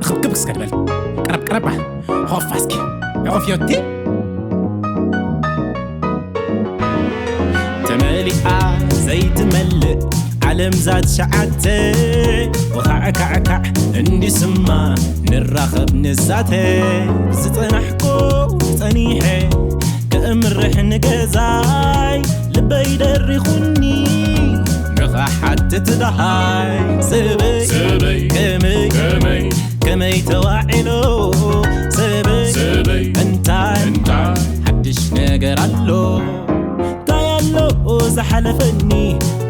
ክብክብ እስከ ንበል። ቀረብ ቀረባ። ሆፋ እስኪ። ኦፍዮቲ። ተመሊኣ ዘይትመልእ ዓለም ዛት ሸዓተ። ወኻዕካዕካዕ እንዲስማ ንራኸብ ንዛተ። ዝጸናሕኩ ጸኒሐ ከእምርሕ ንገዛይ ልበይ ደሪኹኒ ንኽሓትት ደሃይ። ሰበይ ሰበይ ከመይ ከመይ ከመይ ተዋዒሎ ሰበይ ሰበይ እንታይ እንታይ ሓድሽ ነገር ኣሎ? እንታይ ኣሎ ዝሓለፈኒ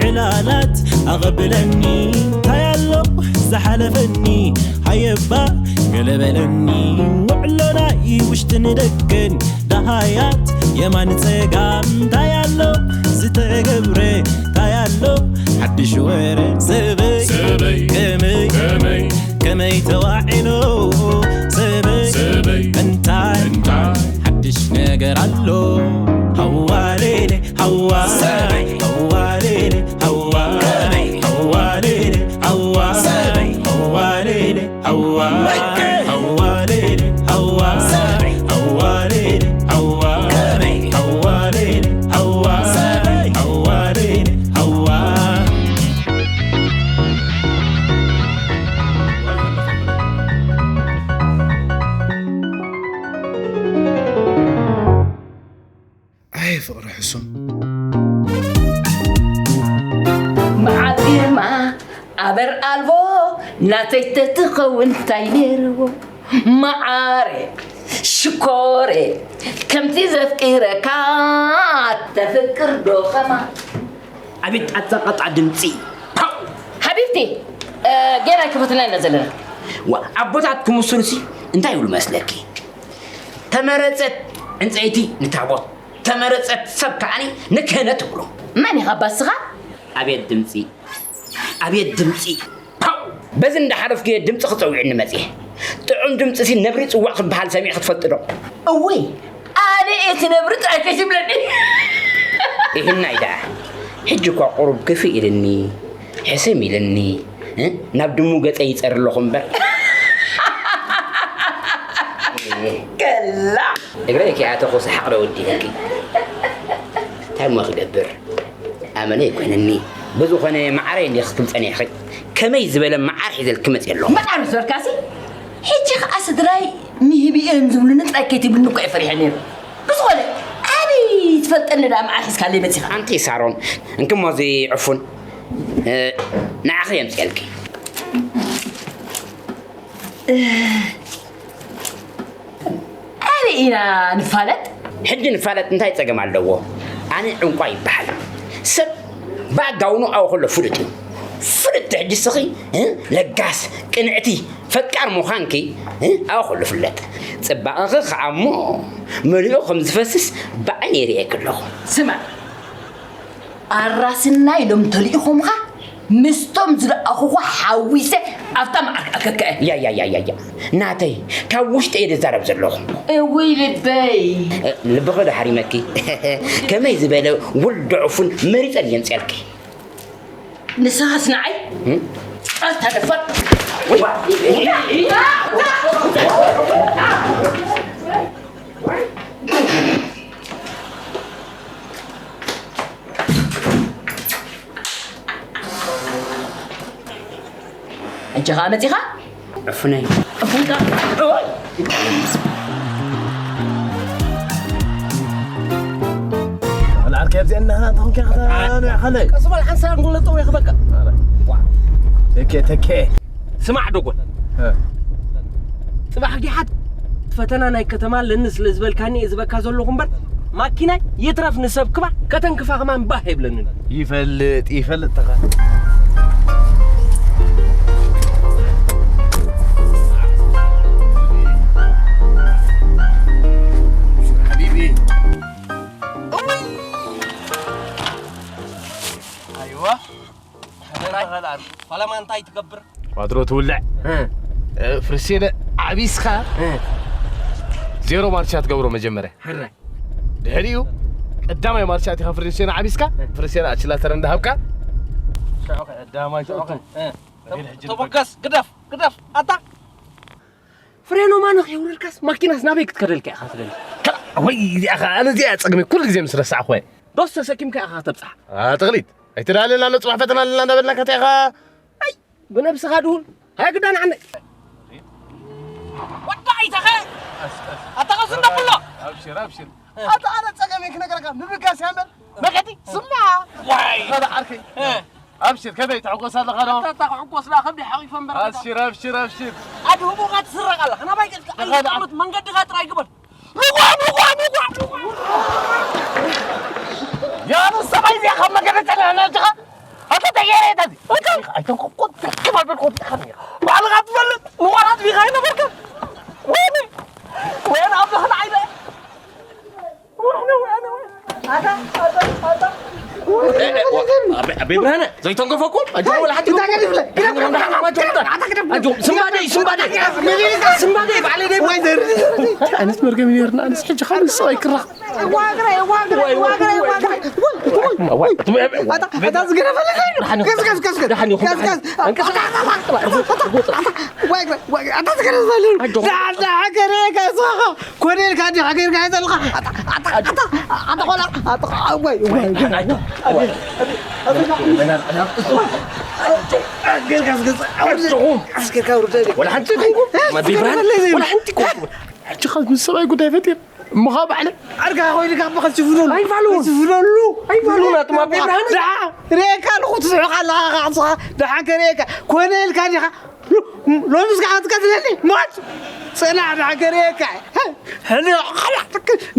ዕላላት ኣቐብለኒ? እንታይ ኣሎ ዝሓለፈኒ ሃየባ ገለበለኒ? ውዕሎናይ ውሽጥን ደገን ደሃያት የማን ጸጋም እንታይ ኣሎ ዝተገብረ እንታይ ኣሎ ሓድሽ ወረ ሰበይ ሰበይ ከመይ ከመይ ከመይ ተዋዒሎ ሰበይ ሰበይ እንታይ እንታይ ሓድሽ ነገር ኣሎ? ሃዋሌሌ ሃዋ ሰበይ ሃዋሌሌ ሃዋ ከመይ ሃዋሌሌ ሃዋ ሰበይ ሃዋሌሌ ሃዋ ሃዋ ሌሌ ሃዋ ሃዋ ሌሌ ሃዋ ሃዋ ሌሌ ሃዋ ሃዋ ሌሌ ሃዋ። ኣይ ፍቕሪ ሕሱም። መዓልቲ ድማ ኣበር ኣልቦ ናተይ ተትኸውን እንታይ ነይርዎ? መዓረ ሽኮረ ከምቲ ዘፍቅረካ ተፍቅር ዶ ኸማ? ኣቤት ኣጸቓጣ ድምፂ። ፓው! ሓቢብቲ ገና ኣይከፈትና ኢና ዘለና። ዋ ኣቦታት ክምስሉሲ እንታይ ይብሉ መስለኪ? ተመረፀት ዕንፀይቲ ንታቦት ተመረፀት ሰብ ከዓኒ ንክህነት ትብሎ። መን ኢኻ ኣባ እስኻ? ኣቤት ድምፂ ኣቤት ድምፂ ፓው! በዚ እንዳሓለፍኩ እየ ድምፂ ክፀዊዕኒ መፅየ። ጥዑም ድምፂሲ ነብሪ ፅዋዕ ክበሃል ሰሚዕኺ ትፈልጢ ዶ? እውይ ኣነ እየ እቲ ነብሪ ጥራይ ከይትብለኒ። ይህናይ ደኣ ሕጂ እኳ ቁሩብ ክፍእ ኢልኒ ሕስም ኢልኒ ናብ ድሙ ገፀ ይፀር ኣለኹ እምበር። ከላ እግረይ ከይኣተኹ ሰሓቕ ዶ ወዲለኪ? እንታይ እሞ ክገብር? ኣመለ ኣይኮነኒ። ብዝኾነ መዓረይ እንዲ ክትብል ጸኒሕኺ። ከመይ ዝበለ መዓር ሒዘልኪ መጽየ ኣለኹ? መዓር ዝበልካሲ ሕጂ ኸዓ ስድራይ ንህቢ እዮም ዝብሉኒ ጥራይ ከይትብልኒ እኮ እየ ፈሪሐ ነይሩ። ብዝኾነ ኣበይ ትፈልጠኒ ደኣ መዓር ሒዝካለይ መጺኻ? ኣንቲ ሳሮን እንክሞ እዚ ዕፉን ንዓኺ የምጽኤልኪ። ኣበይ ኢና ንፋለጥ? ሕጂ ንፋለጥ እንታይ ጸገም ኣለዎ? ኣነ ዕንቋ ይበሃል። ሰብ ብኣጋውኑ ኣብኡ ከሎ ፍሉጥ እዩ። ፍልጥቲ ሕጂ ስኺ ለጋስ፣ ቅንዕቲ፣ ፈቃር ምዃንኪ ኣብኡ ከሎ ፍለጥ። ጽባቐኺ ከኣ እሞ መሊኡ ከም ዝፈስስ ብዓይነይ ርእየኪ ኣለኹ። ስማዕ ኣራስና ኢሎም ተልኢኾምኻ ምስቶም ዝለኣኹኹ ሓዊሰ ኣብታ መዓር ክኣከከ እየ። ያያያያያ ናተይ ካብ ውሽጢ እየ ዝዛረብ ዘለኹ። እውይ ልበይ። ልብኺ ዶ ሓሪመኪ? ከመይ ዝበለ ውልዶ ዕፉን መሪፀ ድየ ምፅኣልኪ? ንስኻስ ንዓይ ኣታ ደፋር። ሕጂ ኸኣ መጺኻ? ዕፉነይ። ዕፉንካ? ኣልዓርከ ኣብዚኣ እናሃ ተኾንካ ኢኻ ተኖ ኢኻ ለይ። ቀስ በል ሓንሳብ እንጉለጠው ይኽበካ። ተኬ ተኬ። ስማዕ ዶጎል። ጽባሕ ጊሓት ፈተና ናይ ከተማ ኣለኒ ስለ ዝበልካኒ እየ ዝበካ ዘለኹ እምበር ማኪናይ ይትረፍ ንሰብ ክባ ከተንክፋ ከማን ባህ የብለንን። ይፈልጥ ይፈልጥ ተኻ። ሓቢቢ ኣይዋ። ፈለማ እንታይ ትገብር? ዋድሮ ትውልዕ። ፍርሴነ ዓቢስካ ዜሮ ማርቻ ትገብሮ መጀመርያ። ሕራይ። ድሕሪኡ ቀዳማይ ማርቻ ኣቲኻ ፍርሴነ ዓቢስካ ፍርሴነ ኣችላተር እንዳሃብካ ሽዑ ከ ቀዳማይ ሽዑ ከ ተበገስ ግደፍ ግደፍ ኣታ ፍሬኖ ማነኽ የውረድካስ ማኪናስ ናበይ ክትከደልካ ኢኻ ትደሊ? ወይ እዚኣ ኸ ኣነ እዚኣ ጸግሚ ኩሉ ግዜ ምስ ረሳዕኹ እየ። ዶስ ተሰኪምካ ኢኻ ተብጽሓ? ተኽሊት ኣይትዳለና ኣሎ ጽባሕ ፈተና ኣለና እንዳበልናካ እንታይ ኢኻ? ኣይ ብነብስኻ ድሁል ሃይ ግዳን ዓነ ወዳ ኣይተኸ ኣታ ቐስ እንደብሎ ኣብሽር ኣብሽር ኣታ ኣነ ጸገመይ ክነገረካ ምብጋስ ያምበር መገዲ ስማ ዋይ ኸዳ ዓርከይ ኣብሽር ከመይ ትሕጎስ ኣለኻ ዶ ኣታ ክሕጎስ ዳ ከብዲ ሓቂፈ እምበር ኣሽር ኣብሽር ኣብሽር ኣድ ህቡኻ ትስረቕ ኣለኻ ናባይ ገጽካ ኣይትጠምት መንገድኻ ጥራይ ግበር ንጓ ንጓ ንጓ ንጓ ያኑ ሰማይ እዚኣ ካብ መገዲ ጸለና ጅኻ ኣታ ተየረ ተዚ ኣይተንኮኮ ክባል በልኮ ባልኻ ትፈልጥ ንዋራት ቢኻ ይነበርከ ወይኒ ወይኒ ኣብ ላኽን ዓይነ ወይኒ ወይኒ ወይኒ ኣታ ኣታ ኣታ ኣቤ ብርሃነ ዘይተንከፈኩም ኣጆ ወላ ሓንቲ ኣጆ ስምባደይ ስምባደይ ስምባደይ ባዕለይ ደይ ኣነት መርገም ነርና ኣነስ ሕጂ ካብ ንስቕ ኣይክራኽ ኮደልካ ዲኻ ገይርካ ዘለኻ ኣታ ቆላ ኣታ ወይ ወይ ወላ ሓንቲ ወላ ሓንቲ ሕጂ ካብ ሰብኣይ ጉዳይ ፈጢር እሞ ካብ ባዕለ ዓርካ ኮይኑ ካብ በኸል ትፍለሉ ኣይፋሉ ትፍለሉ ኣይፋሉ ናትማ ብርሃን ደሓ ርኤካ ኣለኹ ትስሕቕ ኣለኻ ከዓ ንስኻ ደሓ ከርእየካ ኮነ ኢልካ ዲኻ ሎምስ ከዓ ትቀትለኒ ሞት ፅናዕ ደሓ ከርእየካ ሕኒ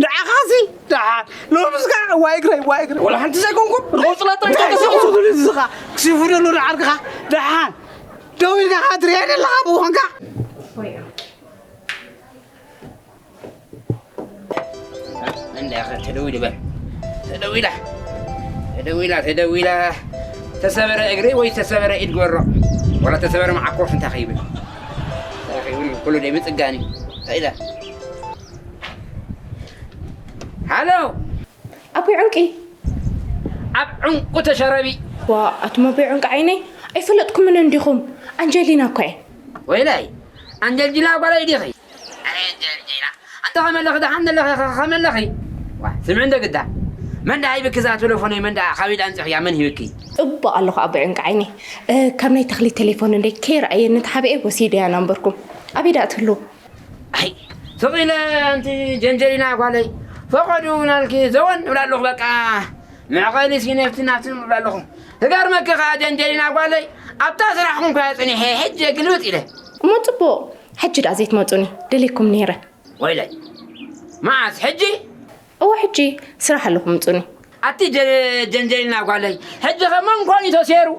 ንዓኻሲ ደሓ ሎምስ ከዓ ዋይ እግረይ ዋይ እግረይ ወላ ሓንቲ ዘይኮንኩም ሮፅላ ጥራይ ተገሲኹ ትብሉ ንስኻ ክሲፉ ደሎ ንዓርክኻ ደሓን ደው ኢልካ ከዓ ትርእየኒ ኣለኻ ብኾንካ እንዳኸ ተደዊሉ በል ተደዊላ ተደዊላ ተደዊላ ተሰበረ እግሪ ወይ ተሰበረ ኢድ ግበሮ ወላ ተሰበረ መዓኮፍ እንታይ ከይብል እንታይ ከይብል ኩሉ ደይ ምፅጋኒ ኢለ ሃሎ ኣቦይ ዕንቂ ኣብ ዕንቁ ተሸረቢ ዋ ኣቱም ኣቦይ ዕንቂ ዓይነይ ኣይፈለጥኩምን እንዲኹም ኣንጀሊና እኮ እየ ወይላይ ኣንጀልጂላ ጓለይ ዲኺ ኣንጀልጂላ ኣንተ ከመለኺ ደሓን ዘለኺ ከመለኺ ስምዒ እንደ ግዳ መን ደኣ ሂብኪ እዛ ቴሌፎነይ መን ደኣ ካበይ ደኣ ኣምፂኽያ መን ሂብኪ ፅቡቕ ኣለኹ ኣቦይ ዕንቂ ዓይነይ ካብ ናይ ተኽሊ ቴሌፎን እንደ ከይረኣየኒ ተሓቢኤ ወሲደያ ናምበርኩም ኣበይ ደኣ ትህልው ኣይ ስቕ ኢለ ኣንቲ ጀንጀሊና ጓለይ ፈቐዱ ናልኪ ዘወን እብላ ኣለኹ በቃ መዕቐሊ ሲነፍቲ ናፍቲ እብላ ኣለኹ ክገርመኪ ከዓ ጀንጀሊና ጓለይ ኣብታ ስራሕኹም ከያ ፅኒሐ ሕጂ ግልብጥ ኢለ እሞ ፅቡቕ ሕጂ ደኣ ዘይትመፁኒ ደልየኩም ነይረ ወይለይ መዓስ ሕጂ እወ ሕጂ ስራሕ ኣለኹ ምፁኒ ኣቲ ጀንጀሊና ጓለይ ሕጂ ከ መን ኮን እዩ ተሴሩ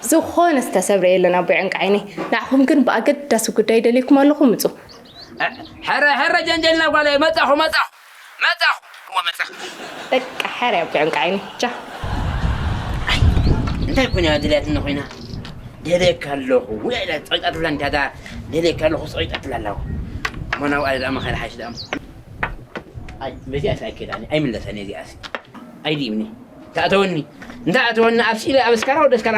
ዝኾነ ዝተሰብረ የለን ኣቦይ ዕንቂ ዓይነይ ንዓኹም ግን ብኣገዳሲ ጉዳይ ደልየኩም ኣለኹ ምፁ ሕረ ሕረ ጀንጀሊና ጓለይ መፃኹ መፃኹ መፃኹ እወ መፃኹ በቃ ሕረ ኣቦይ ዕንቂ ዓይነይ ቻ እንታይ ኮን እያ ድልያትኒ ኮይና ደልየካ ኣለኹ ውዕለ ፀቂጣ ትብላ እንዲያ ደልየካ ኣለኹ ፀቂጣ ትብላ ኣለኹ እሞ ናብኣ ደኣ መኸዳ ሓይሽ ደኣ ኣይ በዚኣስ ኣይከዳኒ ኣይምለሰኒ እዚኣስ ኣይድእምኒ ተኣተወኒ እንተ ኣተወኒ ኣብ ስኢለ ኣብ እስከራ ወደ እስከራ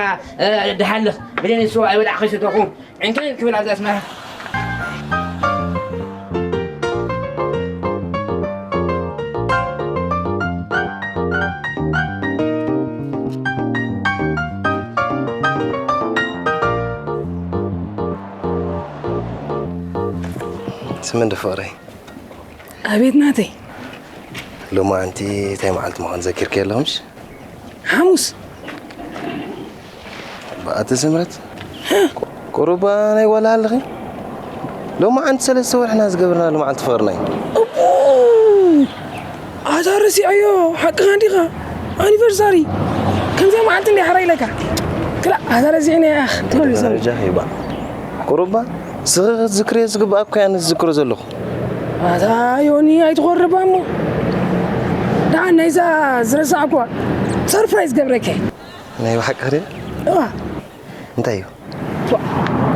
ደሃልኽ ብደን ንሱ ኣይበላዕ ከይሰተኹ ዕንክሊል ክብል ኣብዚ ኣስመራ ስምንዲ ፍቕረይ ኣቤት ናተይ ሎማዓንቲ እንታይ መዓልቲ ምዃኑ ዘኪርክዮ ኣለኹምሽ ሓሙስ ብኣቲ ስምረት ቁሩባ ናይ ጓል ኣለኺ ሎማዓንቲ ሰለስተ ወርሕና ዝገበርናሉ መዓልቲ ፍቕርና እዩ ኣታ ረሲዐዮ ሓቅኻ እንዲኻ ኣኒቨርሳሪ ከምዚኣ መዓልቲ እንዲ ሓራ ኢለካ ክላ ኣታ ረሲዕኒ ያኽ ትበል ሰብ ደረጃ ይባ ቁሩባ ስኺ ክትዝክርዮ ዝግብኣኪ እኮ እያ ኣነ ዝዝክሮ ዘለኹ ኣታ ዮኒ ኣይትኾርባ እሞ ደኣ ናይዛ ዝረሳዕኳ ሰርፕራይዝ ገብረከ ናይ ብሓቂ ክደ እዋ እንታይ እዩ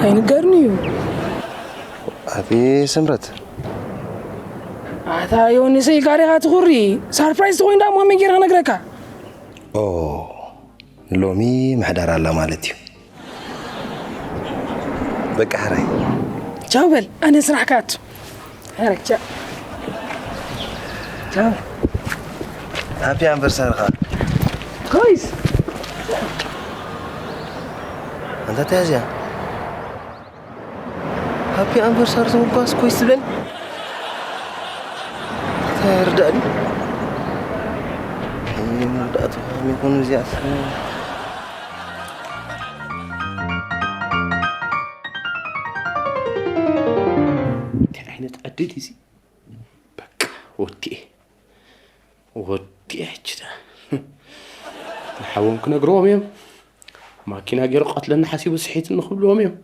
ኣይንገርኒ እዩ ኣቲ ስምረት ኣታ ዮኒ ሰይካ ዲኻ ትኹሪ ሰርፕራይዝ ተኾይኑ ደኣ ሞሚ ጌርካ ነግረካ ኦ ሎሚ ምሕዳር ኣላ ማለት እዩ። በቃ ሕራይ። ቻው በል፣ ኣነ ስራሕ ክኣቱ። ሕራይ፣ ቻው። ቻው በል። ሃፒ ኣንቨርሳሪ ኸኣ። ኮይስ። ኣንታ ተያዝያ። ሃፒ ኣንቨርሳሪ ትብል ኳስ ኮይስ ትብለኒ። እንታይ ርዳእ ድዩ? ይህ መርዳእቱ ከመይ ይኾን እዚኣስ? እንታይ ዓይነት ዕድል እዩ እዚ? በቃ ወዲኤ፣ ወዲኤ ሕጂ ደኣ። ንሓዎም ክነግርዎም እዮም። ማኪና ገይሩ ቀትለኒ ሓሲቡ ስሒትኒ ክብልዎም እዮም።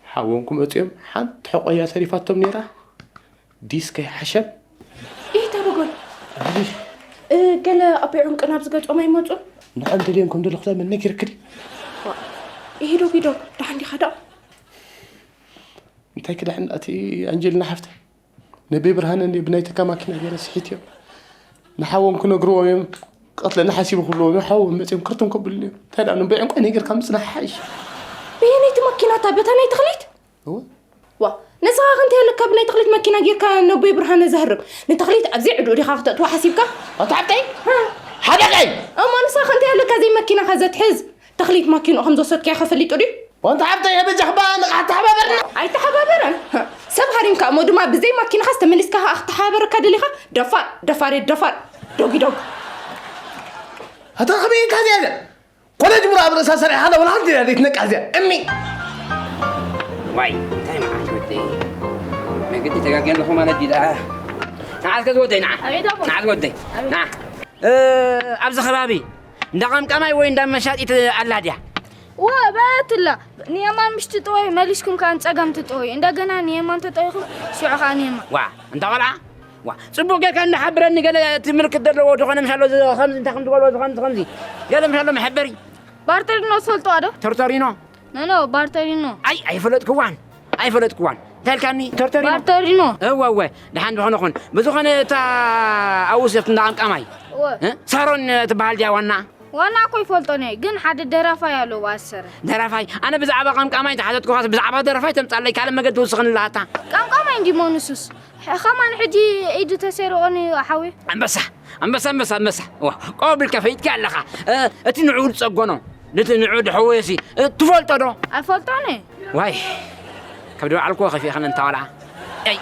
ሓዎም ክመፁ እዮም። ሓንቲ ሕቆያ ተሪፋቶም ነይራ። ዲስክ ኣይሓሸን። ኢህ ተበጎል። ኣይ፣ እ፣ ገለ ኣቦይ ዑንቂ ናብ ዝገጾም ኣይመጹን? ንዓም ደልዮም ከም ደለኹ ዳመን ነጊርክ ድዩ? ዋ፣ ኢህ ዶግ፣ ኢህ ዶግ፣ ደሓን ዲኻ ደኣ? እንታይ ክድሕን ኣቲ ኣንጀሊና ሓፍተ? ነቢ ብርሃነ እንዲ ብናይ ተካ ማኪና ገይረ ስሒት እዮም። ንሓዎም ክነግርዎም እዮም። ቀትለኒ ሓሲቡ ክብልዎም እዮም። ሓዎም መጺኦም ክርቶም ከብሉኒ እዮም። እንታይ ደኣ፣ ንቦይ ዕንቋይ ነጊርካ ምጽናሕ ሓይሽ። በየነይቲ ማኪናታ? በታ ናይ ተኽሊት? እወ። ዋ፣ ንስኻ ከ እንታይ ኣለካ ብናይ ተኽሊት መኪና ጌርካ ነቦይ ብርሃነ ዘህርም? ንተኽሊት ኣብዚ ዕዱእ ዲኻ ክተእትዋ ሓሲብካ? ኣታ ሓብተይ? ሃ? ሓደቀይ! እሞ ንስኻ ከ እንታይ ኣለካ ዘይ መኪናኻ ዘትሕዝ? ተኽሊት ማኪንኡ ከም ዝወሰድካዮ ከ ፈሊጡ ድዩ? ወንታ ሓብተይ፣ በጃኽባ ንቕሓት ተሓባበርና። ኣይተሓባበረን። ሃ፣ ሰብ ሃሪምካ እሞ ድማ ብዘይ ማኪናኻስ ተመሊስካ ከኣ ክተሓባበረካ ደሊኻ? ደፋር፣ ደፋር፣ ደፋር። ዶጊ ዶግ። ኣታ ከመይ ኢልካ እዚኣ? ኮለጅ ሙሉ ኣብ ርእሳ ሰሪሓ፣ ወላ ሓንቲ እያ ዘይትነቅሕ እዚኣ። እሚ። ዋይ፣ እንታይ መዓት ወደይ። መገዲ ተጋግየ ኣለኹ ማለት ድዩ ደኣ? ንዓ እስከ ዝወደይ፣ ንዓ። ኣቤት ኣቦ። ንዓ ዝወደይ። ኣቤት። ንዓ። እ፣ ኣብዚ ከባቢ እንዳ ቀምቃማይ ወይ እንዳ መሻጢት ኣላ ድያ? ወ፣ በትላ። ንየማን ምሽ ትጠወዩ፣ መሊስኩም ከኣ ንጸጋም ትጠወዩ። እንደገና ንየማን ተጠዊኹም፣ ሽዑ ከኣ ንየማን። ዋ፣ እንዳ ቆልዓ? ዋ፣ ጽቡቕ ጌርካ እንዳሓብረኒ ገለ እቲ ምልክት ዘለዎ ዝኾነ ምሻሎ ዝ-፣ ከምዚ እንታይ ከም ዝበልዎ ዝኾነ ከምዚ። ገለ ምሻሎ መሐበሪ። ባርተሪኖ ትፈልጥዋ ዶ? ቶርቶሪኖ? ኖ፣ ኖ፣ ባርተሪኖ። ኣይ፣ ኣይፈለጥክዋን። ኣይፈለጥክዋን። እንታይ ኢልካኒ? ቶርቶሪኖ? ባርተሪኖ። እወ፣ እወ። ደሓን ዝኾነ ኹን። ብዝኾነ እታ ኣውስት እንዳ ቀምቃማይ። እወ። እ? ሳሮን ትበሃል ድያ ዋና? ዋና እኮ ይፈልጦን እየ፣ ግን ሓደ ደራፋይ ኣለዎ ኣሰረ። ደራፋይ? ኣነ ብዛዕባ ቀምቃማይ እንተሓተትኩኻስ ብዛዕባ ደራፋይ ተምጻለይ፣ ካልእ መገዲ ትውስኽኒ ኣለኻ እታ። ቀምቃማይ እንዲ ሞንሱስ። ሕ-፣ ኸማን ሕጂ ኢዱ ተሰሪቑኒ ሓዊ። ኣንበሳ፣ ኣንበሳ፣ ኣንበሳ፣ ኣንበሳ። ዋ፣ ቆቢልካ ፈይጥካ ኣለኻ። እ፣ እቲ ንዑ ዝጸገኖ፣ ነቲ ንዑ ድሕወዮሲ፣ እ፣ ትፈልጦ ዶ? ኣይፈልጦን እየ። ዋይ፣ ካብ ድበዓልኩ ከፊእኸን እንታ ዋላ። ኣይ፣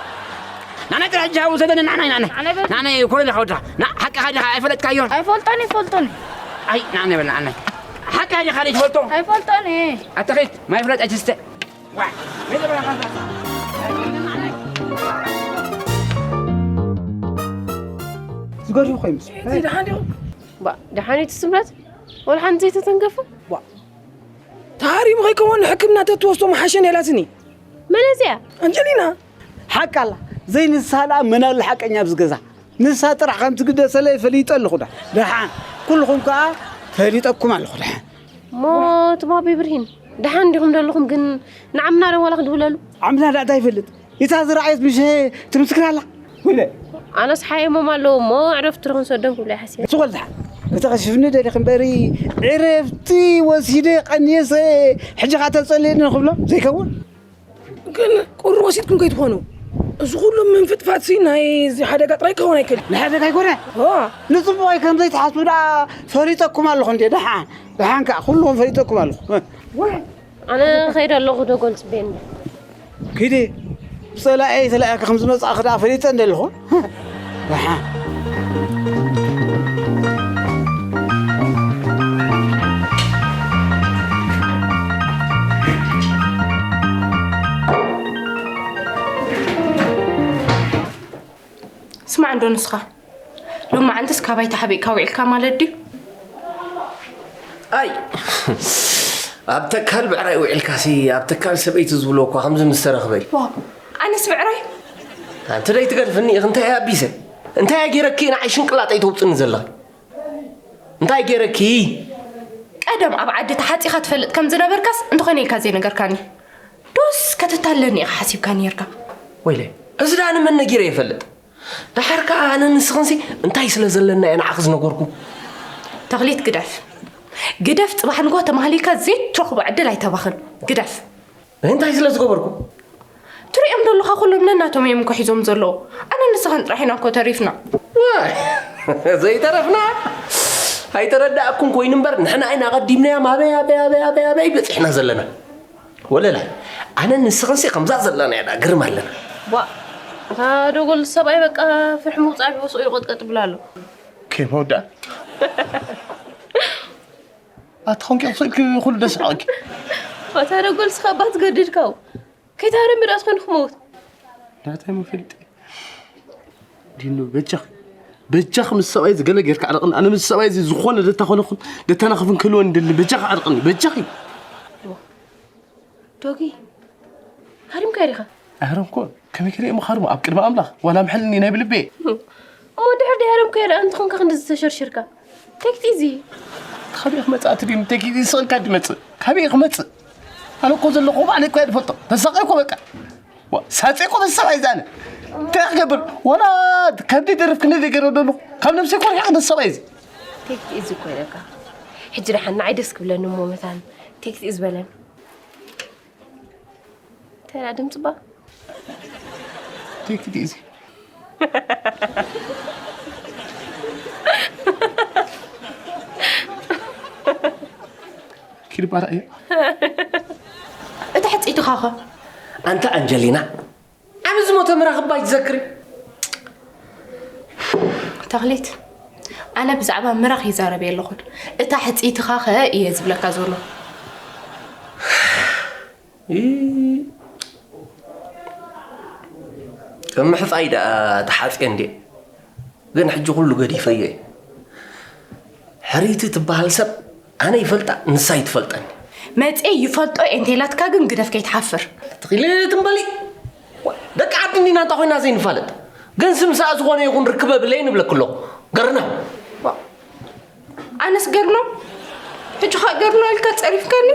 ናናይ ጥራሕ እጃ ውሰደኒ፣ ናናይ፣ ናናይ። ናናይ በል። ናናይ ኮለል ኸውዳ። ና፣ ሓቅኻ ዲኻ ኣይፈለጥካዮን? ኣይፈልጦን፣ ኣይፈልጦን። ኣይ፣ ናናይ በል፣ ናናይ። ሓቅኻ ዲኻ ዘይትፈልጦ? ኣይፈልጦን። ኣተኺት፣ ማይ ፍለጥ ኣይትስተ። ዋ፣ መጀመርያ ኻንታ። ዝገርም ኮይኑ። እቲ ደሓን ዲኹም? ባ፣ ደሓን እዩ ትስምረት? ወላ ሓንቲ ዘይተተንከፈ? ዋ፣ ተሃሪሙ ከይከውን ሕክምና ተትወስዶ ምሓሸ ነይራትኒ። መን እዚኣ? ኣንጀሊና። ሓቃ ኣላ። ዘይንሳ ደኣ መን ኣሎ ሓቀኛ ኣብዚ ገዛ? ንሳ ጥራሕ ከም ትግደሰለይ ፈሊጠ ኣለኹ ዳ። ደሓን። ኩልኹም ከኣ ፈሊጠኩም ኣለኹ ደሓን። እሞ ትማቢ ብርሂን፣ ደሓን ዲኹም ደለኹም ግን ንዓምና ዶ ዋላ ክድውለሉ? ዓምና ደኣ እንታይ ይፈልጥ? እታ ዝረኣየት ምሽ ትምስክር ኣላ። ወይለ። ኣነስ ሓየሞም ኣለዉ እሞ ዕረፍቲ ዶ ክንሰዶም ክብሉ ይሓስብ። እሱ ወልዳ። እታ ከሽፍኒ ደሊኽ እምበሪ ዕረፍቲ ወሲደ ቀንየሰ ሕጂ ኸኣ ተጸልየኒ ንኽብሎ ዘይከውን። ግን ቁሩብ ወሲድኩም ከይትኾኑ። እዚ ኩሉ ምንፍጥፋጥሲ ናይ እዚ ሓደጋ ጥራይ ክኸውን ኣይክእል። ንሓደጋ ኣይኮነ። ዋ። ንጽቡቕ ከምዘይትሓስቡ ደኣ ፈሪጠኩም ኣለኹ እንዴ። ደሓን፣ ደሓን ከኣ ኩልኹም ፈሪጠኩም ኣለኹ። ወይ። ኣነ ኸይደ ኣለኹ ዶ ጎል ጽቤን። ኪዲ፣ ብጸላኤ ተላእካ ከም ዝመጻእኺ ደኣ ፈሊጠ እንደ ኣለኹ። ደሓን። ስማዕ እንዶ ንስኻ፣ ሎማዓንትስ ካባይ ተሓቢእካ ውዒልካ ማለት ድዩ? ኣይ፣ ኣብ ተካል ብዕራይ ውዒልካሲ፣ ኣብ ተካል ሰበይቲ ዝብሎ እኳ ከምዚ ምስ ተረኽበ እዩ። ዋው፣ ኣነስ ብዕራይ? ኣንቲ ደይ ትገድፍኒ ኢኺ፣ እንታይ እየ ኣቢሰ? እንታይ እየ ገይረኪ ንዓይ ሽንቅላጠይ ተውፅኒ ዘለኺ? እንታይ ገይረኪ? ቀደም ኣብ ዓዲ ተሓፂኻ ትፈልጥ ከም ዝነበርካስ እንተኾነ ኢልካ ዘይነገርካኒ። ዶስ ከተታልለኒ ኢኻ ሓሲብካ ነይርካ? ወይለይ፣ እዚ ደኣ ንመን ነጊረ ይፈልጥ? ደሓር ከኣ ኣነ ንስኽንሲ እንታይ ስለ ዘለና እየ ንዓኺ ዝነገርኩ? ተኽሊት ግደፍ። ግደፍ፣ ጽባሕ ንግሆ ተማህሊካ ዘይትረኽቦ ዕድል ኣይተባኽን። ግደፍ። እንታይ ስለ ዝገበርኩ? ትሪኦም ደለኻ ኩሎም ነናቶም እዮም እኮ ሒዞም ዘለዉ። ኣነ ንስኻን ጥራሕ ኢና እኮ ተሪፍና። ዋይ፣ ዘይተረፍና? ኣይተረዳእኩም ኮይኑ እምበር ንሕና ኢና ቀዲምናዮም ኣበይ ኣበይ ኣበይ ኣበይ ኣበይ በጺሕና ዘለና። ወለላይ፣ ኣነ ንስኽንሲ ከምዛ ዘለና ኢና ግርም ኣለና። ቧ፣ እታ ደጎል ሰብኣይ በቃ ፍርሒ ምውጻእ ብወስኦ ይቆጥቀጥ ብላ ኣሎ። ከይመውዳእ። ኣታ ኾንኪ ክስእልኪ ኩሉ ደስ ዓቂ። ኣታ ደጎል ስኻ ባት ገድድካው። ከይታረም ብዳስ ኾን ክመውት። ናታይ መፈልጢ። ዲኑ በጃኽ። በጃኽ ምስ ሰብኣይ ዝገለ ጌርካ ዓርቕኒ። ኣነ ምስ ሰብኣይ እዚ ዝኾነ ደታ ኾነኹን ደታ ናኽፍን ክልወን እንደሊ። በጃኽ ዓርቕኒ። በጃኺ። ዶጊ፣ ሃሪምካ ዲኻ? ኣረ እኮ፣ ከመይ ከለ እሞ ሃርሞ ኣብ ቅድሚ ኣምላኽ፣ ዋላ ምሕልኒ ናይ ብልቤ። እሞ ድሕር ዲ ሃረምካዮ ደኣ እንተኾንካ ክንድዚ ተሸርሽርካ? ቴክት ኢዚ። ካበይ ክመጽእ ኣቲ ድዩ ቴክት ኢዚ ስቕ ኢልካ ድመጽእ? ካበይ ክመጽእ? ኣነ እኮ ዘለኹ ባዕለይ እኮ እየ ዝፈልጦ። ተሳቒ እኮ በቃ። ዋ፣ ሳጺ እኮ ምስ ሰብኣይ ዛነ። እንታይ ክገብር? ዋላ ከብዲ ደርፍ ክንደይ ገይረ ደለኹ። ካብ ነብሰይ እኮ ርሒቐ ምስ ሰብኣይ እዚ። ቴክት ኢዚ እኮ ኢለካ። ሕጂ ደሓን ንዓይ ደስ ክብለኒ እሞ መታን ቴክት ኢዚ በለን። እንታይ ደኣ ድምጺ ባ? ቴክ ኢት ኢዚ። ኪድ ባራ እየ። እታ ሕጽይትኻ ኸ? ኣንታ ኣንጀሊና፣ ዓቢ ዝሞተ ምራኽ እባ ይትዘክሪ። ተኽሊት፣ ኣነ ብዛዕባ ምራኽ ይዛረብ የለኹን። እታ ሕጽይትኻ ኸ እየ ዝብለካ ዘሎ። እ፣ ከም ምሕጻይ ደኣ ተሓጽየ እንድየ። ግን ሕጂ ኩሉ ገዲፈዮ እየ። ሕርይቲ ትበሃል ሰብ ኣነ ይፈልጣ፣ ንሳ ይትፈልጠኒ። መጽየ ይፈልጦ እየ እንተኢላትካ ግን ግደፍ ከይትሓፍር። ትኺል ትም በሊ። ደቂ ዓዲ እንዲና እንታ ኮይና ዘይንፋለጥ። ግን ስም ሰኣ ዝኾነ ይኹን ርክበ ብለይ ንብለኪ ኣለኹ። ገርና። ኣነስ ገርኖ፣ ሕጂ ኸኣ ገርኖ ኢልካ ጸሪፍካኒ።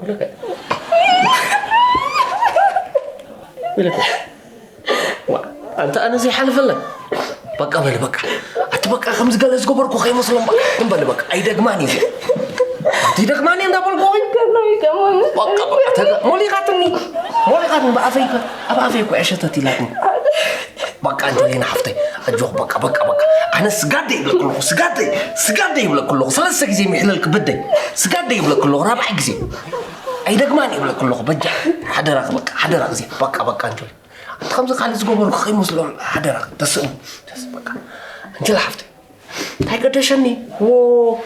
ወለከ። ወለከ። ዋ፣ ኣንተ ኣነ ዘይሓልፈለን። በቃ በል በቃ። ኣቲ በቃ ከምዚ ገለ ዝገበርኩ ከይመስሎም በቃ። ትም በል በቃ። ኣይደግማን እዩ። ኣቲ ደግማን እዩ እንዳበልኩ ወይ? ገርኖ ይገርሞኒ። በቃ በቃ። ተጋ-፣ ሞሊኻትኒ። ሞሊኻትኒ ብኣፈይ ከ-፣ ኣብ ኣፈይ እኮ እያ ሸተት ኢላትኒ። በቃ ኣንጀሊና ሓፍተይ፣ ኣጆኽ፣ በቃ፣ በቃ፣ በቃ። ኣነ ስጋደይ ይብለኪ ኣለኹ፣ ስጋደይ፣ ስጋደይ ይብለኪ ኣለኹ። ሰለስተ ግዜ ሚሕለል ክብደይ፣ ስጋደይ ይብለኪ ኣለኹ፣ ራብዓይ ግዜ። ኣይደግማን ይብለኪ ኣለኹ፣ በጃ፣ ሓደራኺ፣ በቃ፣ ሓደራኺ፣ እዚኣ፣ በቃ፣ በቃ፣ ኣንጀሊ። ኣንቲ ከምዚ ካልእ ዝገበርኩ ከይመስሎም፣ ሓደራኺ፣ ተስእኑ፣ ተስ-፣ በቃ። ኣንጀሊ ሓፍተይ፣ እንታይ ገደሸኒ? ዎ፣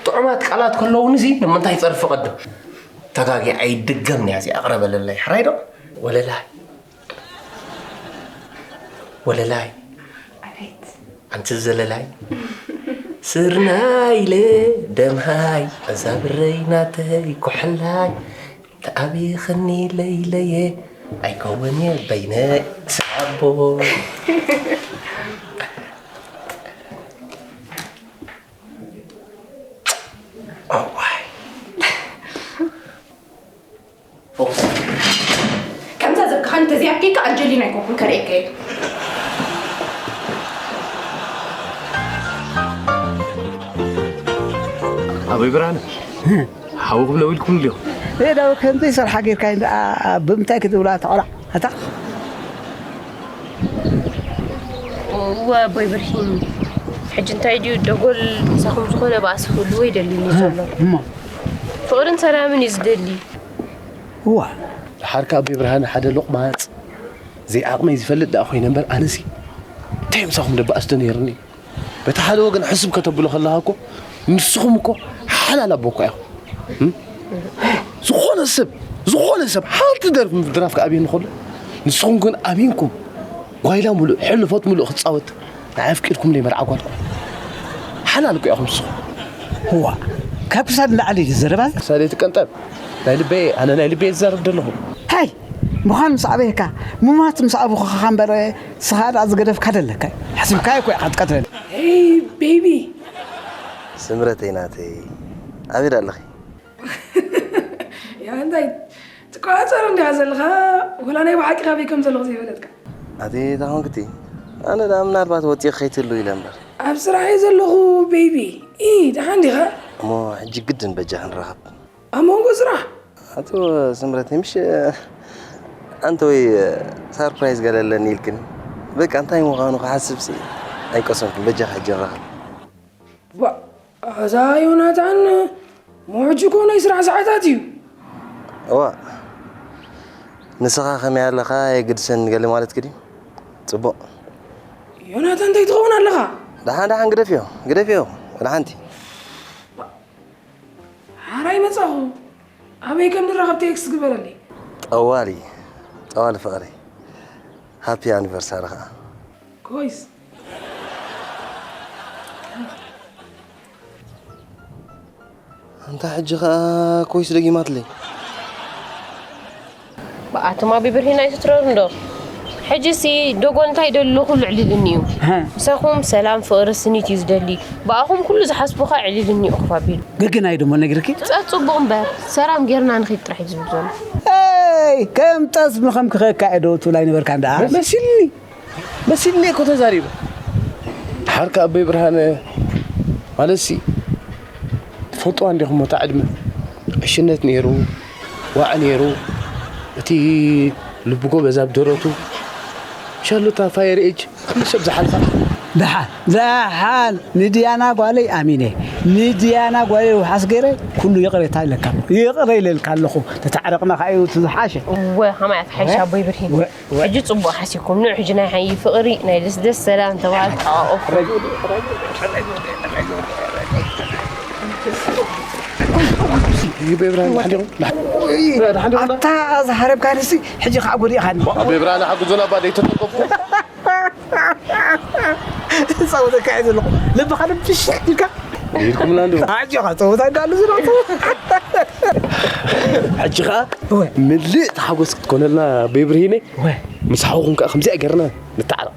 ጥዑማት ቃላት ከለዉኒ እዚ ንምንታይ ጸርፊ ቀድም? ተጋጊ ኣይድገምን'ያ እዚኣ፣ ኣቕረበለለይ፣ ሕራይ ዶ? ወለላይ። ወለላይ። ኣቤት። ኣንቲ ዘለላይ። ስርናይ ኢለ ደምሃይ፣ እዛ ብረይ ናተይ ኩሕላይ፣ ተኣቢኽኒ ለይለየ፣ ኣይከውን እየ በይነይ ስዓቦ። እዋይ። ፎክስ። ከምዛ ዘብክኻኒ ተዘይኣብኪ ከኣ ኣንጀሊና ኣይኮንኩን ከርእየካ እየ። ኣቦይ ብርሃነ፣ ሓዊ ክብሎ ኢልኩም እንዲኹም። እየ ዳው ከምዘይ ሰርሓ ጌርካ እንዳ ብምንታይ ክትብላ ተቆራዕ? ኣታ እወ ኣቦይ ብርሂን፣ ሕጂ እንታይ ድዩ ደጎል ምሳኹም ዝኾነ ባእሲ ክህልዎ ይደሊ እዩ ዘሎ። እሞ ፍቕርን ሰላምን እዩ ዝደሊ። እዋ። ደሓር ከኣ ኣቦይ ብርሃነ ሓደ ሎቕማጽ ዘይዓቕመይ ዝፈልጥ ደኣ ኮይነ እምበር ኣነሲ እንታይ ምሳኹም ደባእስዶ ነይርኒ። በቲ ሓደ ወገን ሕስብ ከተብሎ ከለኻ እኮ ንስኹም እኮ ሓላል ኣቦ እኮ ኢኹም። እም? ዝኾነ ሰብ፣ ዝኾነ ሰብ ሓንቲ ደርፊ ምድራፍ ክኣብየኒ ከሎ ንስኹም ግን ኣብይንኩም ጓይላ ሙሉእ፣ ሕልፎት ሙሉእ ክጻወት ንዓይ ኣፍቂድኩም ደይ መርዓ ጓልኩም። ሓላል እኮ ኢኹም ንስኹም። እዋ፣ ካብ ክሳድ ንላዕሊ እዩ ዘረባ። ክሳደይ ትቀንጠብ። ናይ ልበይ፣ ኣነ ናይ ልበይ ዝዛረብ ዘለኹ። ታይ፣ ምዃን ምስ ኣበየካ፣ ምሟት ምስ ኣቡኻ እምበር፣ ስኻ ደኣ ዝገደፍካ ደለካ። ሓሲብካዮ እኮ ኢኻ ትቀትለኒ። ሄይ፣ ቤቢ። ስምረተይ ናተይ፣ ኣበይ ደኣ ኣለኺ? ያ፣ እንታይ ትቆጻጸር እንዲኻ ዘለኻ? ወላ ናይ ብሓቂ ካበይ ከም ዘለኹ ዘይፈለጥካ? ኣቲ፣ እንታይ ኾንክቲ? ኣነ ደኣ ምናልባት ወጺእኪ ከይትህልዊ ኢለ እምበር። ኣብ ስራሕ እየ ዘለኹ ቤቢ። ኢ፣ ደሓን ዲኻ? እሞ ሕጂ ግድን በጃ ክንራኸብ። ኣብ መንጎ ስራሕ? ኣቶ ስምረት፣ ምሽ ኣንተ ወይ ሳርፕራይዝ ገለ ኣለኒ ኢልክን። በቃ እንታይ ምዃኑ ክሓስብሲ ኣይቀሰንኩን። በጃኻ ሕጂ ንራኸብ። ዋ፣ ኣዛ ዮናታን፣ ምሕጂ እኮ ናይ ስራሕ ሰዓታት እዩ። እዋ፣ ንስኻ ከመይ ኣለኻ የግድሰኒ ገለ ማለትኪ ድዩ? ጽቡቕ። ዮናታን፣ እንታይ ትኸውን ኣለኻ? ደሓን፣ ደሓን፣ ግደፍዮ፣ ግደፍዮ፣ ወላ ሓንቲ። ሓራይ መጻኹ። ኣበይ ከም ንራኸብ ቴክስት ግበረለይ። ጠዋሊ፣ ጠዋሊ ፍቕረይ። ሃፒ ኣኒቨርሳሪ ኸኣ። ኮይስ። ኣንታ ሕጂ ኸኣ ኮይስ ደጊማትለይ። ብኣቶም ኣቢ ብርሂን ኣይትትረሩ እንዶ። ሕጂሲ ዶጎል እንታይ ደሎ ኩሉ ዕሊልኒ እዩ። ሃ። ምሳኹም ሰላም ፍቕሪ ስኒት እዩ ዝደሊ። ብኣኹም ኩሉ ዝሓስቦ ኸኣ ዕሊልኒ እዩ ክፋ ኣቢሉ። ገገናይ ደሞ ነግርኪ? ጸጽቡቕ እምበር፣ ሰላም ጌርና ንኺድ ጥራሕ እዩ ዝብል ዘሎ። ኤይ፣ ከም ጠስሚ ከም ክኸካ እየ ዶ ትብላይ ነበርካ እንዳ። መሲልኒ። መሲልኒ እኮ ተዛሪበ። ድሓር ከኣ ኣቦይ ብርሃነ ማለትሲ ትፈልጥዋ እንዲኹም እታ ዕድመ ዕሽነት ነይሩ፣ ዋዒ ነይሩ፣ እቲ ልቢ ጎበዝ ኣብ ደረቱ፣ ሻሎታ ፋየር ኤጅ ኩሉ ሰብ ዝሓልፋ። ደሓን፣ ደሓን ንድያና ጓለይ ኣሚነ፣ ንድያና ጓለይ ውሓስ ገይረ ኩሉ ይቕሬታ ኢለካ፣ ይቕረ ኢለልካ ኣለኹ። ተታዕረቕና ከኣ እዩ እቲ ዝሓሸ። እወ፣ ከማይ ኣትሓይሽ ኣቦይ ብርሂን። ወ-፣ ወ-፣ ሕጂ ጽቡቕ ሓሲብኩም። ንዑ ሕጂ ናይ ሓይ ፍቕሪ፣ ናይ ደስደስ ሰላም ተባሃልቲ ተቃቐፉ። ኣታ ዝሃረብካኒሲ ሕጂ ከዓ ጎዲእኻኒ። ኣቦይ ብርሃነ ሓግዙና እባ ደይተጠቀፍኩ። ጸወተካ እየ ዘለኹ። ልብኻ ልብሽ ኢልካ። ኢድኩምና እንዲኹም። ኣጆኻ ጸወታ እንዳሉ ዝረቱ። ሕጂ ኸኣ እወ። ምልእ ተሓጎስ ክትኮነልና ኣቦይ ብርሂነ። እወ። ምስ ሓውኹም ከኣ ከምዚኣ ጌርና ንተዓረቕ።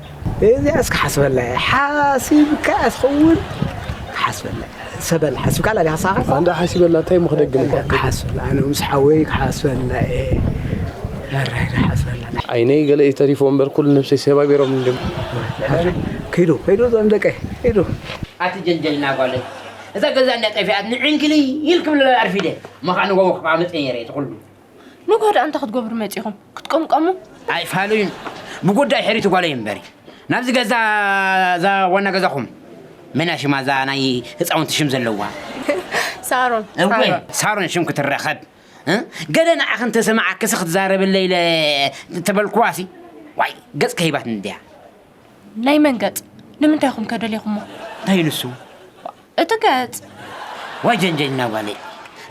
እዚኣ እስኪ ሓስበላ እየ። ሓሲብካ ትኸውን። ሓስበላ። ሰበል ሓሲብካ ኣላ ዲኻ ሳኻ? ኣንዳ ሓሲበላ እንታይ እሞ ክደግም? ክሓስበላ። ኣነ ምስ ሓወይ ክሓስበላ እየ። ኣራይ ክሓስበላ። ዓይነይ ገለ እዩ ተሪፎ እምበር ኩሉ ነብሰይ ሰባቢሮም እንድም። ከይዱ፣ ከይዱ እዞም ደቀይ፣ ከይዱ። ኣቲ ጀንጀልና ጓለይ። እዛ ገዛ እንዳ ጠፊኣት ንዕንክሊ ኢል ክብል ኣርፊደ። መኻን ጎቦ ክፋ መጸ ነይረ እቲ ኩሉ። ንግሆ ደኣ እንታይ ክትገብሩ መጺኹም? ክትቅምቀሙ? ኣይፋሉዩን። ብጉዳይ ሕሪት ጓለይ እምበሪ። ናብዚ ገዛ፣ እዛ ዋና ገዛኹም። መን እያ ሽማ እዛ ናይ ህፃውንቲ ሽም ዘለዋ? ሳሮን። እወ፣ ሳሮን። ሳሮን ሽም ክትረኸብ። እ? ገለ ንዓኺ እንተሰማዓክሲ ክትዛረብለይ ኢለ ተበልኩዋሲ። ዋይ፣ ገጽ ከሂባትኒ እንድያ። ናይ መን ገጽ? ንምንታይ ኢኹም ከ ደሊኹሞ? እንታይ ንሱ? እቲ ገጽ። ዋይ ጀንጀልና ጓለይ።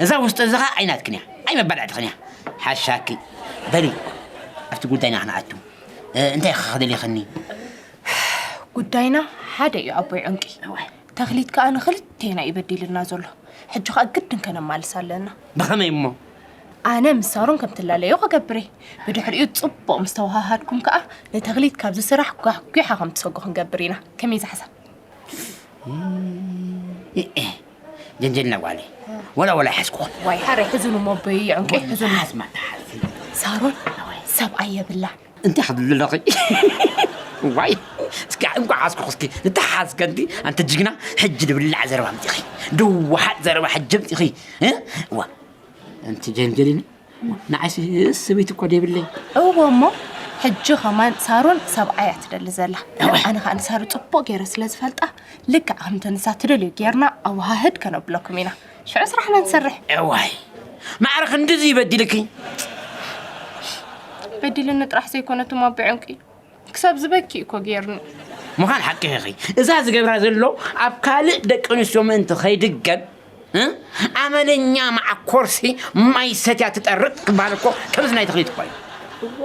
እዛ ውስጢ እዚ ኸኣ ኣይናትክን እያ። ኣይመባልዕትኽን እያ። ሓሻኪ። በሊ፣ ኣብቲ ጉዳይና ክንኣቱ። እ፣ እንታይ ኢኺ ክደሊኽኒ? ጉዳይና ሓደ እዩ ኣቦይ ዕንቂ። እዋይ። ተኽሊት ከኣ ንኽልቴና እዩ በዲልና ዘሎ። ሕጂ ኸኣ ግድን ከነማልስ ኣለና። ብኸመይ እሞ? ኣነ ምስ ሳሮን ከም ትላለዮ ክገብር እየ። ብድሕሪኡ ጽቡቕ ምስ ተወሃሃድኩም ከኣ ንተኽሊት ካብዚ ስራሕ ጓሕጒሓ ከም ትሰጉ ክንገብር ኢና። ከመይ ዝሓሳብ? ጀንጀልና ጓለይ። ወላ ወላ ይሓዝኩኽን። ዋይ፣ ሓረ ሕዙን እሞ ኣቦይ ዕንቂ ሕዙን። ሓዝማ ተሓዚ። ሳሮን፣ ኣዋይ። ሰብኣይ የብላ። እንታይ ክትብሊ ኣለኺ? ዋይ፣ እስኪ እንኳዕ ሓዝኩኽ እስኪ። ንተሓዝከ እንቲ፣ ኣንቲ ጅግና፣ ሕጂ ድብላዕ ዘረባ ኣምጺኺ። ድወሓጥ ዘረባ ሕጂ ኣምጺኺ። እ? ዋ፣ ኣንቲ ጀንጀሊኒ፣ ንዓይሲ ሰበይቲ እኮ ደይብለይ። እወ እሞ፣ ሕጂ ኸማን ሳሮን ሰብኣይ እያ ትደሊ ዘላ። እወ። ኣነ ኸኣ ንሳሩ ጽቡቕ ገይረ ስለ ዝፈልጣ፣ ልክዕ ከምቲ ንሳ ትደልዮ ጌርና ኣወሃህድ ከነብለኩም ኢና። ሽዑ ስራሕና ንሰርሕ። እዋይ፣ ማዕረ ክንድዚ ይበዲልኪ? በዲልኒ ጥራሕ ዘይኮነ፣ እቶም ኣቦይ ዕንቂ ክሳብ ዝበኪ እኮ ጌርኒ። ምዃን ሓቂ ኢኺ። እዛ ዝገብራ ዘሎ ኣብ ካልእ ደቂ ኣንስትዮ ምእንቲ ከይድገም፣ እ? ኣመለኛ መዓኮርሲ ማይ ሰትያ ትጠርቅ ክበሃል እኮ ከምዚ ናይ ተኽሊት እኮ እዩ። እዋ፣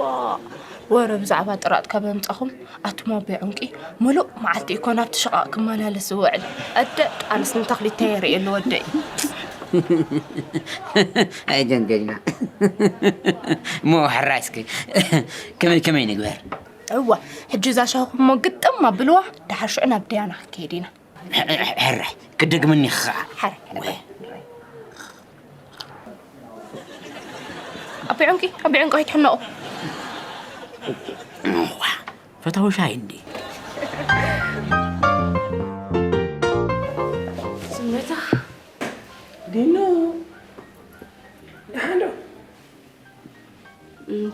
ወረ ብዛዕባ ጥራጥ ካብ ኣምጻኹም፣ ኣቱም ኣቦይ ዕንቂ፣ ምሉእ መዓልቲ እኮ ናብቲ ሽቓቕ ክመላለስ ዝውዕል። ኣደ፣ ኣነስ ንተኽሊት እንታይ የርእየሉ ወደይ? ኣይ ጀንጀልና። እሞ ሕራይ እስኪ፣ ከመይ፣ ከመይ ንግበር? እዋ፣ ሕጂ እዛ ሻሂኹም እሞ ግጥም ኣብልዋ፣ ደሓር ሽዑ ናብ ደያና ክንከይድ ኢና። ሕራይ፣ ክደግመኒ ኸዓ። ሕራይ። ወይ። ኣቢ ዕንቂ፣ ኣቢ ዕንቂ ኣይትሕነቑ። እዋ፣ ፈታዊ ሻሂ እንዲ።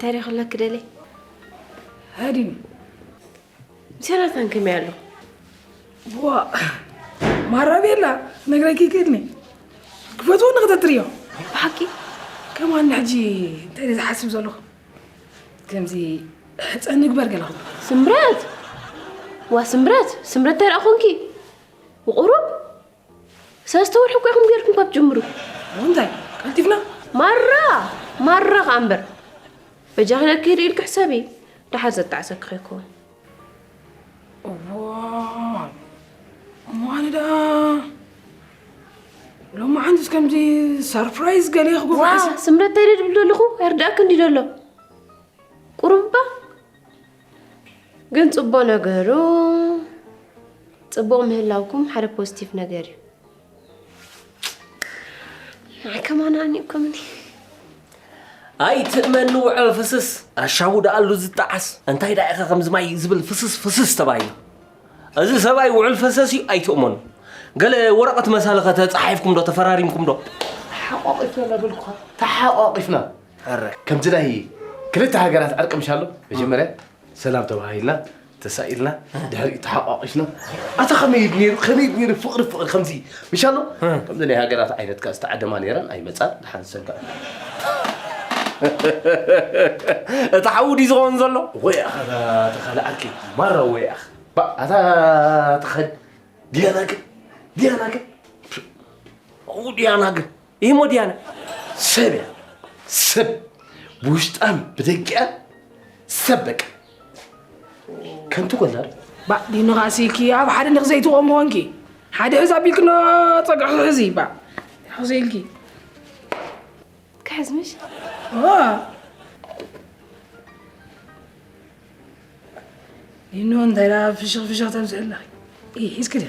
ታሪኽ ኣለክ ደለይ። ሃዲን ምስ ዮናታን ከመይ ኣሎ? ዋ ማራ ቤላ ነግረኪ ይክእልኒ ክፈትዎ ንክተትርዮ ብሓቂ ከማን ሕጂ እንታይ ዝሓስብ ዘለኹ ከምዚ ሕፀ ንግበር ገለኹ ስምረት ዋ ስምረት ስምረት እንታይ ደኣ ኮንኪ ብቁሩብ ሰለስተ ወርሒ እኮ ኢኹም ጌርኩም ካብ ጅምሩ እንታይ ቀልጢፍና ማራ ማራ ከኣ እምበር በጃኺ ነክሂድ ኢልኪ ሕሰቢ ደሓር ዘጣዕሰኪ ከይኮን እዋይ እሞ ኣነ ደኣ ሎማዓንትስ ከምዚ ሰርፕራይዝ ገለ ክገብር ዋ ሓሲብ ስምረት እንታይ ድብል ዘለኹ ኣይርዳእክ እንዲ ዘሎ ቁሩብ እባ ግን ፅቡቅ ነገሩ ፅቡቅ ምህላውኩም ሓደ ፖዚቲቭ ነገር እዩ ንዓይ ከማን ኣኒእኩምኒ ኣይትእመኒ ውዕል ፍስስ ኣሻቡ ደኣሉ ዝጠዓስ እንታይ ደኣ ኢኸ ከምዚ ማይ ዝብል ፍስስ ፍስስ ተባሂሉ እዚ ሰብኣይ ውዕል ፈሰስ እዩ ኣይትእመኑ ገለ ወረቐት መሳሊ ኸ ተፃሒፍኩም ዶ ተፈራሪምኩም ዶ ተሓቋቂፍና እናበልኩኻ ተሓቋቂፍና ከምዚ ናይ ክልተ ሃገራት ዕርቂ ምሻሎ መጀመርያ ሰላም ተባሂልና ተሳኢልና ድሕሪ ተሓቋቂፍና ኣታ ከመይ ነይሩ ከመይ ነይሩ ፍቅሪ ፍቅሪ ከምዚ ምሻሎ ከምዚ ናይ ሃገራት ዓይነት ከ ዝተዓደማ ነይረን ኣይመፃን ድሓን ዝሰንካ እቲ ሓዊ ድዩ ዝኸውን ዘሎ ወይ ኣኻ ተኻለ ዓርኪ ማራ ወይ ኣኽ ኣታ ተኸድ ዲያና ግን ዲያና ግን ኡ ዲያና ግን ይህሞ ዲያና ሰብ እያ ሰብ ብውሽጣን ብደጊኣን ሰብ በቃ ከምቲ ኮላ ባ ዲኑ ኻእሲልኪ ኣብ ሓደ ንኽዘይትቆም ኾንኪ ሓደ ሕዚ ኣቢልኪ ኖ ፀግዒ ሕዚ ባ ሕዚ ኢልኪ ክሕዝ ምሽ ኒኖ እንታይ ዳ ፍሽኽ ፍሽኽ ተብዝሕ ኣለኺ ሒዝኪ ድ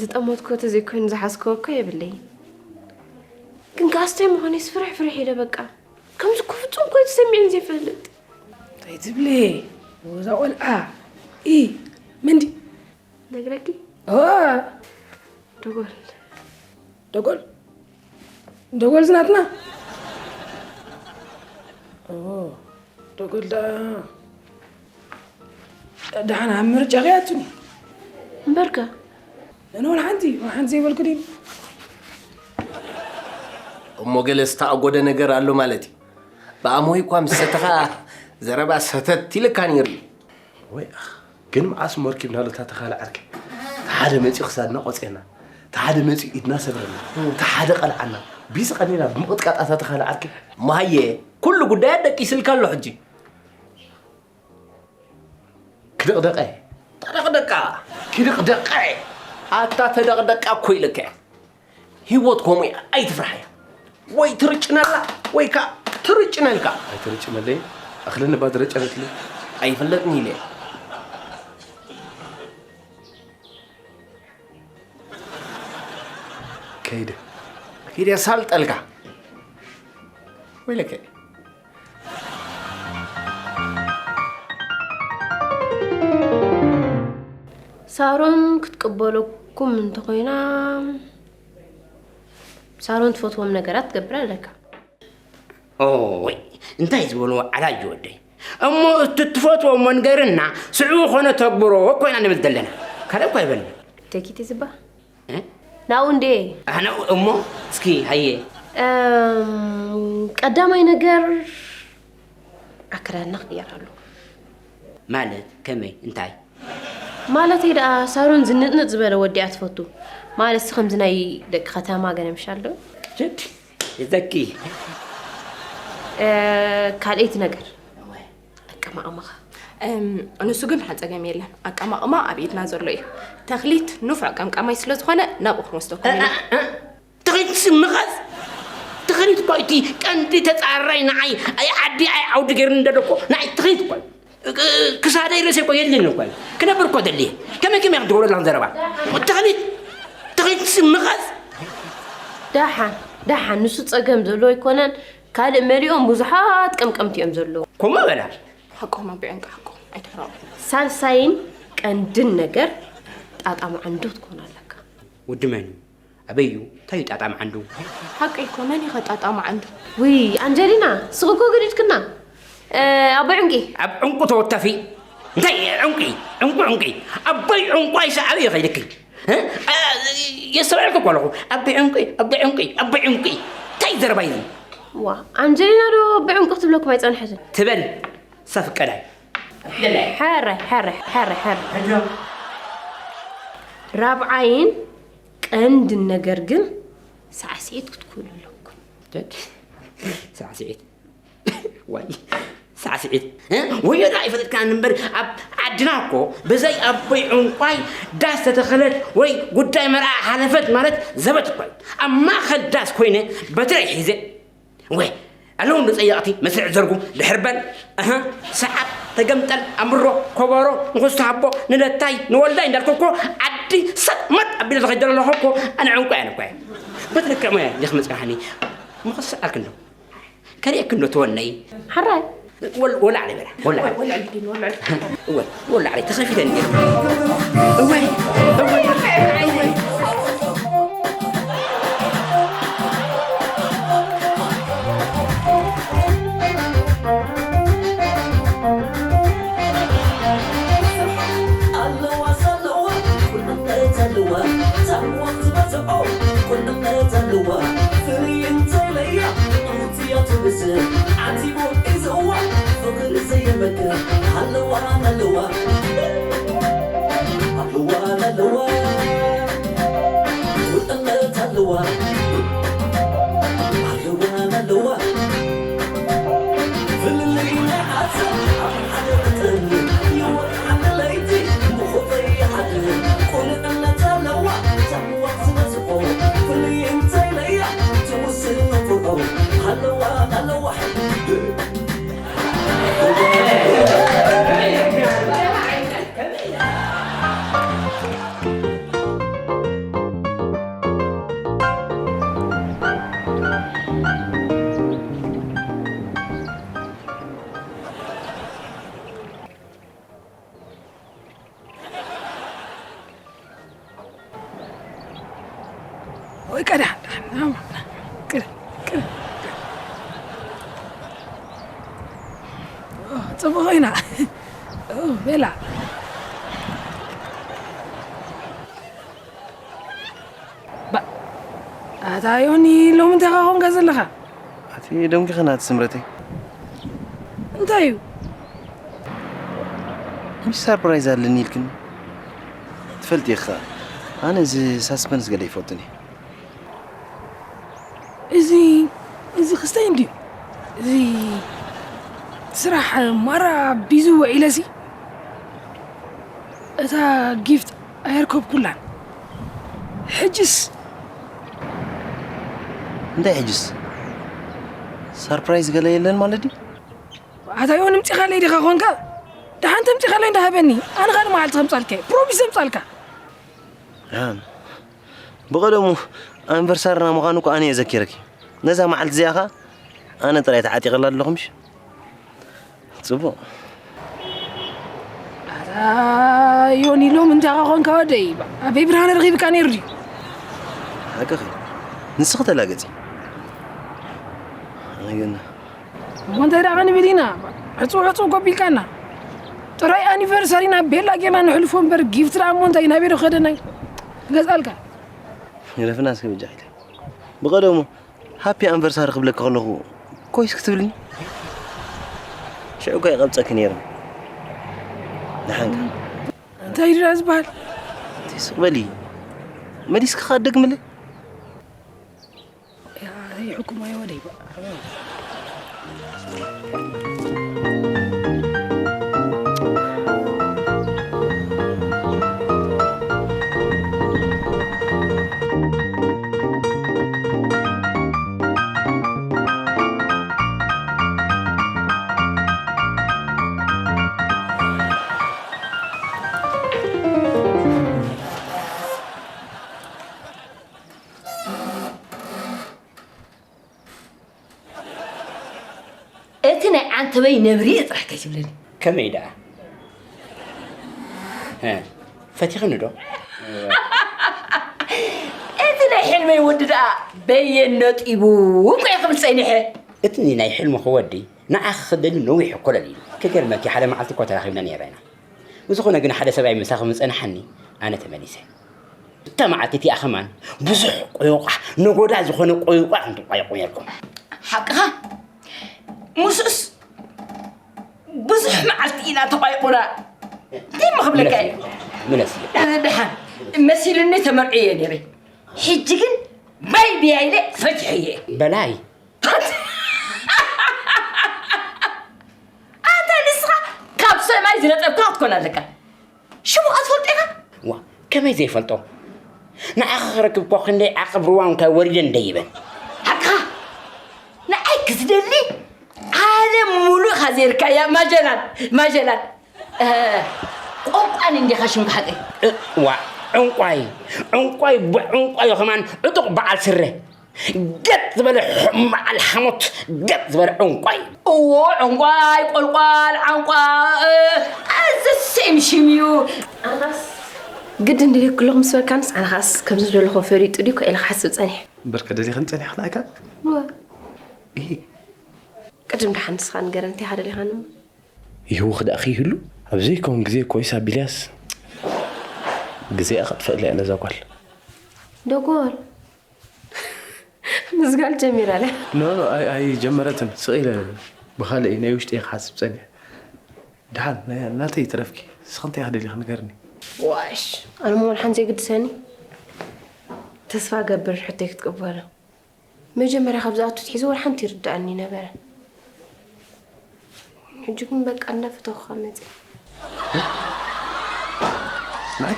ዝጠመትኮ ተዘይኮይኑ ዝሓዝከዎ እኮ የብለይ ግን ካስተይ ምዃነይስ ፍርሕ ፍርሕ ኢለ በቃ ከምዚ ክፍፁም ኮይ ተሰሚዕን ዘይፈልጥ እንታይ ትብሊ ወዛ ቆልዓ ኢ ምንዲ ነግረኪ ዋ ደጎል ደጎል ደጎል ዝናትና ደጎል ዳ ደሓን ኣብ ምርጫ ከያትኒ እምበርከ እነ ወላ ሓንቲ ወላ ሓንቲ ዘይበልኩ ድዩ እሞ ገለ ዝተኣጎደ ነገር ኣሎ ማለት እዩ ብኣሞይ እኳ ምስ ሰተኻ ዘረባ ሰተት ኢልካ ነይሩ እዩ ወይ ኣኽ ግን መዓስ ሞርኪብና ሎታ ተኻለ ዓርኪ ተሓደ መፂኡ ክሳድና ቆፅየና ተሓደ መፂኡ ኢድና ሰብረና ተሓደ ቀልዓና ቢዚ ቀኒና ብምቕጥቃጣታ ተኻለ ዓርኪ መሃየ ኩሉ ጉዳያት ደቂስልካ ኣሎ ሕጂ ክድቕደቐ ተደቕደቃ ክድቕደቐ ኣታ ተደቕደቃ እኮ ኢለካ እየ ህይወት ከምኡ እያ ኣይትፍርሓያ ወይ ትርጭነላ ወይ ከዓ ትርጭነልካ ኣይትርጭነለይ ኣኽለኒ ባ ዝረጨነትኒ ኣይፍለጥን ኢለ ከይደ ኪደ ሳልጠልካ ወይለከ ሳሮን ክትቅበለኩም እንተኾይና ሳሮን ትፈትዎም ነገራት ትገብር ኣለካ ኦይ እንታይ ዝበልዎ ዓላጅ ወደይ እሞ እቲ ትፈትዎ መንገርና ስዑ ኾነ ተግብሮ ኮይና ንብል ዘለና ካልእ እኳ ይበልና ተኪቲ ዝባ ናው እንዴ ኣነ እሞ እስኪ ሃየ ቀዳማይ ነገር ኣከዳድና ክቅየር ኣሎ ማለት ከመይ እንታይ ማለተይ ደኣ ሳሮን ዝንጥንጥ ዝበለ ወዲኣ ትፈቱ ማለት ሲ ከምዚ ናይ ደቂ ከተማ ገለ ምሻል ዶ ዘኪ ካልኣይቲ ነገር ኣቀማቕማኻ ንሱ ግን ሓፀገም የለን ኣቀማቕማ ኣብ ኢድና ዘሎ እዩ ተኽሊት ንፉዕ ቀምቃማይ ስለ ዝኾነ ናብኡ ክንወስደኩም ኢና ተኸሊት ስምኻስ ተኸሊት እኮ እቲ ቀንዲ ተፃራይ ንዓይ ኣይ ዓዲ ኣይ ዓውዲ ገይርኒ ደሎ እኮ ንዓይ ተኸሊት እኮ ክሳደይ ርእሰይ እኮ የድልኒ እኮ ክነብር እኮ ደልየ ከመይ ከመይ ክትገብረላን ዘረባ ተኸሊት ተኸሊት ስምኻስ ደሓን ደሓን ንሱ ፀገም ዘለዎ ኣይኮነን ካልእ መሊኦም ብዙሓት ቀምቀምቲ እዮም ዘለዉ ኮሞ በላ ሓቆም ኣቢዐንካ ሓቆም ኣይትሕረቑ ሳልሳይን ቀንድን ነገር ጣጣ መዓንዶ ትኮን ኣለካ ወዲ መን እዩ ኣበይ እዩ? እንታይ እዩ ጣጣ መዓንዱ? ሓቀይ እኮ፣ መን እዩ ከጣጣ መዓንዱ? ውይ ኣንጀሊና፣ ስቕ እኮ ገዲድክና። ኣቦይ ዕንቂ። ኣብ ዕንቁ ተወተፊ። እንታይ ዕንቂ? ዕንቁ ዕንቂ። ኣቦይ ዕንቋይ ሰዓቢ እዩ ከይድክል። የስተውዕልኩ እኮ ኣለኹ። ኣቦይ ዕንቁ፣ ኣቦይ ዕንቁ፣ ኣቦይ ዕንቁ። እንታይ ዘረባ እዩ? ዋ ኣንጀሊና ዶ ኣቦይ ዕንቁ ክትብለኩም ኣይጸንሐትን? ትበል። ሰፍቀዳይ። ሕራይ ሕራይ ሕራይ ሕራይ ሕራይ። ሕጆ። ራብዓይን ቀንድን ነገር ግን ሳዕስዒት ክትክእሉ ኣለኩም። ሳዕስዒት ዋይ ሳዕስዒት ወዮ ደኣ ይፈለጥካን እምበር ኣብ ዓድና እኮ ብዘይ ኣቦይ ዕንቋይ ዳስ ተተኸለት ወይ ጉዳይ መርዓ ሓለፈት ማለት ዘበት እኮ እዩ። ኣብ ማእኸል ዳስ ኮይነ በትረይ ሒዘ ወይ ኣለዉ እንዶ ጸየቕቲ መስርዕ ዘርጉ ድሕር በል እህ ሰዓት ተገምጠል ኣምሮ ኮበሮ ንኹስቶ ሃቦ ንለታይ ንወልዳይ እንዳልኩ እኮ ዓዲ ሰጥ መጥ ኣቢለ ዝኸይድ ዘለኹ እኮ ኣነ ዕንቁ እየ እኮ እየ በትረከ ሞያ ዲኽ መጽናሕኒ ምኽስኣልክ እንዶ ከሪእክ እንዶ ተወነይ ሓራይ ወላዕለ በላ ወላዕለ ወላዕለ ተኸፊተ እንዲረ እወይ እወይ እወይ ወይ ቀዳሕ ቀዳሕ ቀዳሕ ቀዳሕ ጽቡቕ ኢና ቤላ ኣታ ዮኒ ሎሚ እንታይ ኾንካ ዘለኻ ኣቲ ደንጊኻ ናቲ ስምረተይ እንታይ እዩ ምስ ሳርፕራይዝ ኣለኒ ኢልክኒ ትፈልጥ ኢኻ ኣነ እዚ ሳስፐንስ ገለ ይፈቱን እዩ እዚ እዚ ክስተይ እንድዩ እዚ ስራሕ ማራ ቢዚ ውዒለሲ እታ ጊፍት ኣየርከብኩላን ሕጅስ እንታይ ሕጅስ ሳርፕራይዝ ገለ የለን ማለት ድዩ ኣታ ዮን ምፂኻለይ ዲኻ ኮንካ ደሓን ተምፂኻለይ እንዳሃበኒ ኣነ ካልእ መዓልቲ ከምፃልካ ፕሮሚስ ዘምፃልካ ብቐደሙ ኣንቨርሳርና ምዃኑ እኮ ኣነ እየ ዘኪረኪ ነዛ መዓልቲ እዚኣ ኸ ኣነ ጥራይ ተዓጢቐላ ኣለኹ ምሽ ጽቡቕ ኣታ ዮኒ ሎም እንታይ ኸ ኾንካ ወደይ ኣበይ ብርሃነ ረኺብካ ነይሩ ድዩ ሓቅኺ ንስኺ ተላገጺ ኣነ ግን እሞ እንታይ ደኣ ክንብል ኢና ዕጹ ዕጹ ኮቢልካና ጥራይ ኣኒቨርሳሪና ቤላ ጌርና ንሕልፎ እምበር ጊፍት ደኣ እሞ እንታይ ናበይ ዶ ከደናይ ገዝኣልካ ይለፍና እስከ በጃኺ ብቐደሙ ሃፒ ኣንቨርሳሪ ክብለኪ ከለኹ ኮይስ ክትብልኒ ሽዑ እኳ ይቐብፀኪ ነይረ ንሓንካ እንታይ ድዳ ዝበሃል ስቕ በሊ መሊስኪ ከዓ ደግምለይ ይሕኩማዮ ወደይ እቲ ናይ ዓንተበይ ነብሪ ጥራሕ ከይትብለኒ ከመይ ደኣ ፈቲኽኒ ዶ? እቲ ሕልመይ ወዲ ደኣ በየን ነጢቡ እኮ እየ ክብል ጸኒሐ። እቲ ናይ ሕልምኺ ወዲ ንዓኺ ክደሊ ነዊሕ እኮ ለሊሉ። ክገርመኪ፣ ሓደ መዓልቲ እኮ ተራኺብና ነይረ ኢና። ብዝኾነ ግን ሓደ ሰብኣይ ምሳኺ ምጸንሓኒ፣ ኣነ ተመሊሰ። እታ መዓልቲ እቲኣ ከማን ብዙሕ ቆይቋሕ፣ ነጎዳ ዝኾነ ቆይቋሕ እንትቋየቑ ነርኩም። ሓቅኻ፣ ምስኡስ ብዙሕ መዓልቲ ኢና ተቋይቑና። እንታይ እሞ ክብለካ እየ? ምለስ እዩ፣ ምለስ እዩ። ደሓን መሲሉኒ ተመርዕየ ነይረ። ሕጂ ግን ባይ ብያይ ኢለ ፈቲሐየ። በላይ። ኣታ ንስኻ ካብ ሰማይ ዝነጠብካ ክትኮን ኣለካ። ሽሙ ከ ትፈልጦ ኢኻ? ዋ፣ ከመይ ዘይፈልጦ? ንዓኻ ክረክብ እኮ ክንደይ ዓቐብ ሩባ እንካ ወሪደ እንደይበል። ሓቅኻ፣ ንዓይ ክዝደሊ ዓለም ሙሉእ ኢኻ ዘይርካያ። ማጀላን፣ ማጀላን። እ፣ ቆንቋን እንዲኻ ሽምካ ሓቀይ። እ፣ ዋ፣ ዕንቋይ፣ ዕንቋይ፣ ቡ-፣ ዕንቋይ ከማን ዕጡቕ በዓል ስረ። ገጥ ዝበለ ሕ-፣ በዓል ሓሞት፣ ገጥ ዝበለ ዕንቋይ። እዎ፣ ዕንቋይ፣ ቆልቋል፣ ዓንቋ፣ እ፣ ኣዚ ሴም ሽም እዩ። ኣነኻስ ግድን ድልየኩ ኣለኹ ምስ በልካንስ፣ ኣነኻስ ከምዚ ዝደለኹ ፈሊጡ ድዩ ኢለ ክሓስብ ጸኒሐ። እምበርከ ደሊኽን ጸኒሕኽን ኣይካ? እወ። እሂ። ቅድም ደሓን ንስኻ ንገረኒ፣ እንታይ ኢኻ ደሊኻኒ እሞ? ይህውኽ ደኣ ከይህሉ፣ ኣብ ዘይከውን ግዜ ኮይስ ኣቢልያስ፣ ግዜኣ ከጥፍእላ እያ ነዛ ጓል። ደጎል። ምዝጋል ጀሚራ ኣላ። ኖ፣ ኖ፣ ኣይ-፣ ኣይጀመረትን። ስቕ ኢለ ብኻልእ ናይ ውሽጢ እየ ክሓስብ ጸኒሐ። ደሓን፣ ናይ-፣ ናተይ ይትረፍኪ። ንስኺ እንታይ ኢኺ ደሊኺ ንገርኒ። ዋሽ፣ ኣነ እሞ ወላ ሓንቲ ዘይግድሰኒ። ተስፋ እገብር ሕቶይ ክትቅበሎ። መጀመርያ ካብ ዝኣቱ ኣትሒዙ ወላ ሓንቲ ይርድኣኒ ነበረ። ሕጂ ግን በቃ እንዳፈተኹኻ መፅእ። ናይ?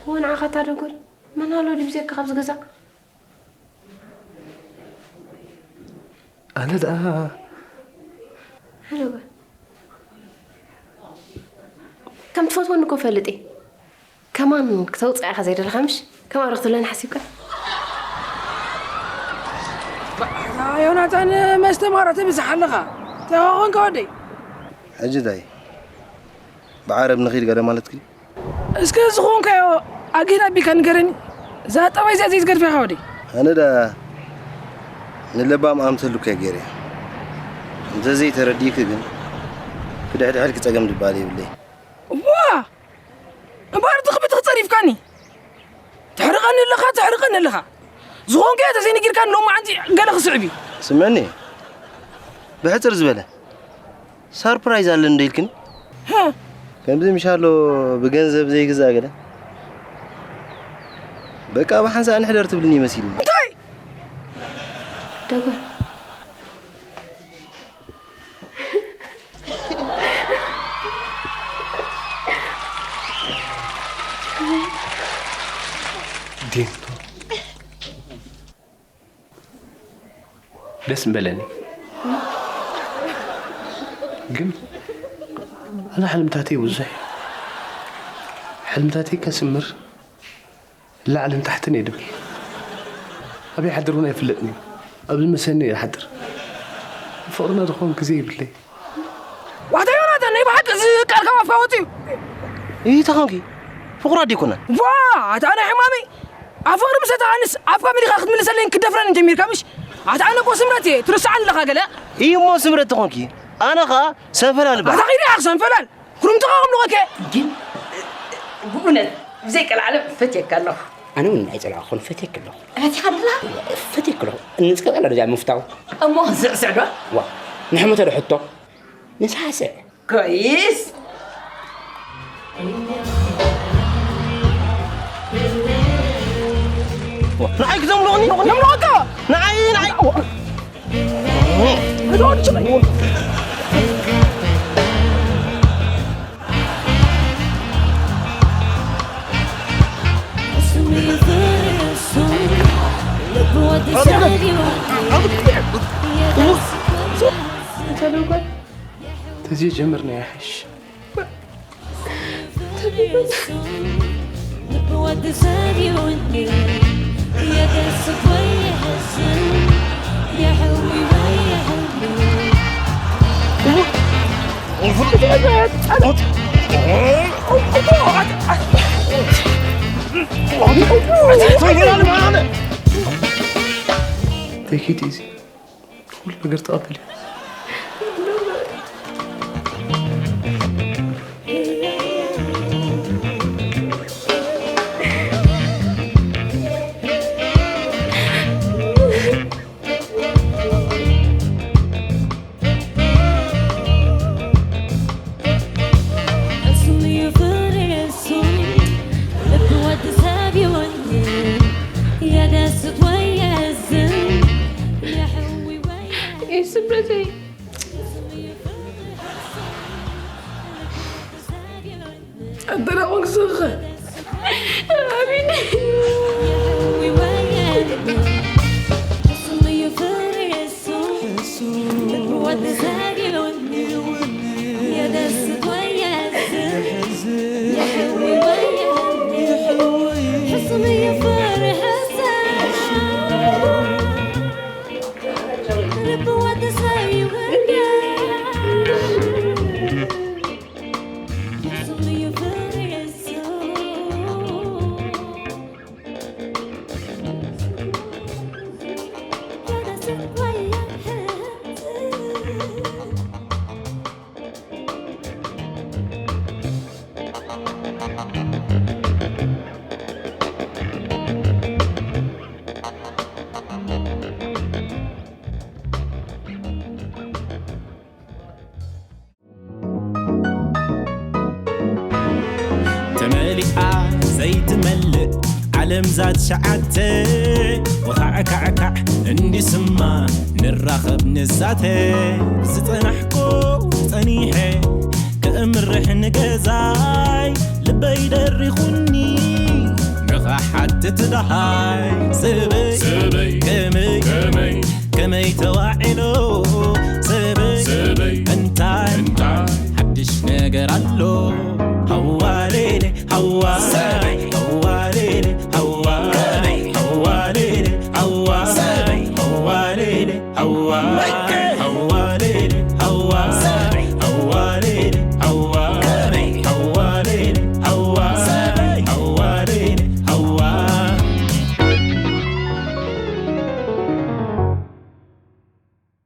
እወ ንዓኻ እታ ደጎል። መን ኣሎ ድዩ ብዘይካ ካብዚ ገዛ? ኣነ ደኣ ኣነ እወ። ከም ትፈትወኒ እኮ እፈልጥ እየ። ከማን ክተውፅኣ ኢኻ ዘይደለኻ ምሽ? ከም ኣረኽትለኒ ሓሲብካ? ዮናታን መስተ ማራ ትብዝሕ ኣለኻ። እንታይ ኾንካ ወደይ? ሕጂ እንታይ? ብዓረብ ንኺድ ገለ ማለትኪ? እስከ ዝኾንካዮ ኣጊድ ኣቢልካ ንገረኒ። እዛ ጠባይ እዚኣ ዘይትገድፋ ኢኻ ወደይ። ኣነ ደኣ ንለባም ኣምሰልኩ እየ ገይረ። እንተዘይተረዲእኪ ግን ክድሕድሐልኪ ጸገም ድበሃል የብለይ። ዋ! እምበኣር እቲ ክብትኺ ጸሪፍካኒ። ተሕርቐኒ ኣለኻ፣ ተሕርቐኒ ኣለኻ። ዝኾንካዮ ተዘይነጊርካኒ ሎማዓንቲ ገለ ክስዕብ እዩ። ስምዕኒ፣ ብሕጽር ዝበለ፣ ሳርፕራይዝ ኣለኒ ዶ ኢልክኒ? ሃ? ከምዚ ምሽ ኣሎ ብገንዘብ ዘይግዛእ ገለ። በቃ ብሓንሳእ ንሕደር ትብልኒ ይመሲልኒ። እንታይ? ደጎል። ዲንቶ። ደስ ምበለኒ። ግን ኣነ ሕልምታተይ ብዙሕ እዩ። ሕልምታተይ ከስምር ላዕልን ታሕትን እየ ድብል። ኣበይ ሓድር እውን ኣይፍለጥን እዩ። ኣብዚ መሰኒ እየ ሓድር። ፍቕርና ዝኾን ግዜ ይብለይ። ዋታ ዮናታን፣ ናይ ብሓቂ እዚ ቃል ካብ ኣፍካ ወፂኡ? ይህ ተኾንኪ ፍቕሩ ኣዲኩና። ዋ፣ ኣታ ናይ ሕማመይ። ኣብ ፍቕሪ ምስ ኣታ ኣንስ ኣፍካ መሊኻ ክትምልሰለይን ክትደፍረንን ጀሚርካ ምሽ? ኣታ ኣነ እኮ ስምረት እየ፣ ትርስዓኒ ኣለኻ ገለ? ይህ እሞ ስምረት ተኾንኪ፣ ኣነ ኸኣ ሰንፈላል እበሃል። ኣታ ኺድ ኢኻ ሰንፈላል። ኩርምትኻ ከም ልቐከ። ግን ብእውነት ብዘይ ቀልዓለም ፈትየካ ኣለኹ። ኣነ እውን ኣይጸላእኩን፣ ፈትየኪ ኣለኹ። ፈቲኻ ኣለኻ? ፈትየኪ ኣለኹ። ንጽቀ ቀላ ደጃ ምፍታው። እሞ ስዕስዕ ዶ? ዋ፣ ንሕመቶ ዶ ሕቶ? ንስሓስዕ። ኮይስ። ንዓይ ክዘምሉቕኒ? ነምልቐካ! ንዓይ፣ ንዓይ! ተዘይጀምርና ይሓይሽ። ልቢ ወዲ ሰብ ይውኒ፣ የደስ ወይ የሕዝን፣ የሕዊ ወይ የሕዊ። ኪድ ኢዚ፣ ኩሉ ነገር ተቐበል። ሕሱም እዩ ፍሬሱ ልቢ ወዲ ሰብ ይወንን የደስት ወይ የዝን የሕዊ ወይ ይስምረተይ ኣደናቆን ክስኸ የሕዊ ወይ የዝን ሕሱም እዩ ፍሬሱ ልቢ ወዲ ሰብ ይወንን ተመሊኣ ዘይትመልእ ዓለም ዛት ሸዓተ ወኻዕካዕካዕ እንዲስማ ንራኸብ ንዛተ ዝጸናሕኮ ጸኒሐ ከእምርሕ ንገዛይ ልበይ ደሪኹኒ ንኻሓትት ደሃይ ሰበይ ሰበይ ከመይ ከመይ ከመይ ተዋዒሎ ሰበይ ሰበይ እንታይ እንታይ ሓድሽ ነገር ኣሎ ሃዋሌሌ ሃዋ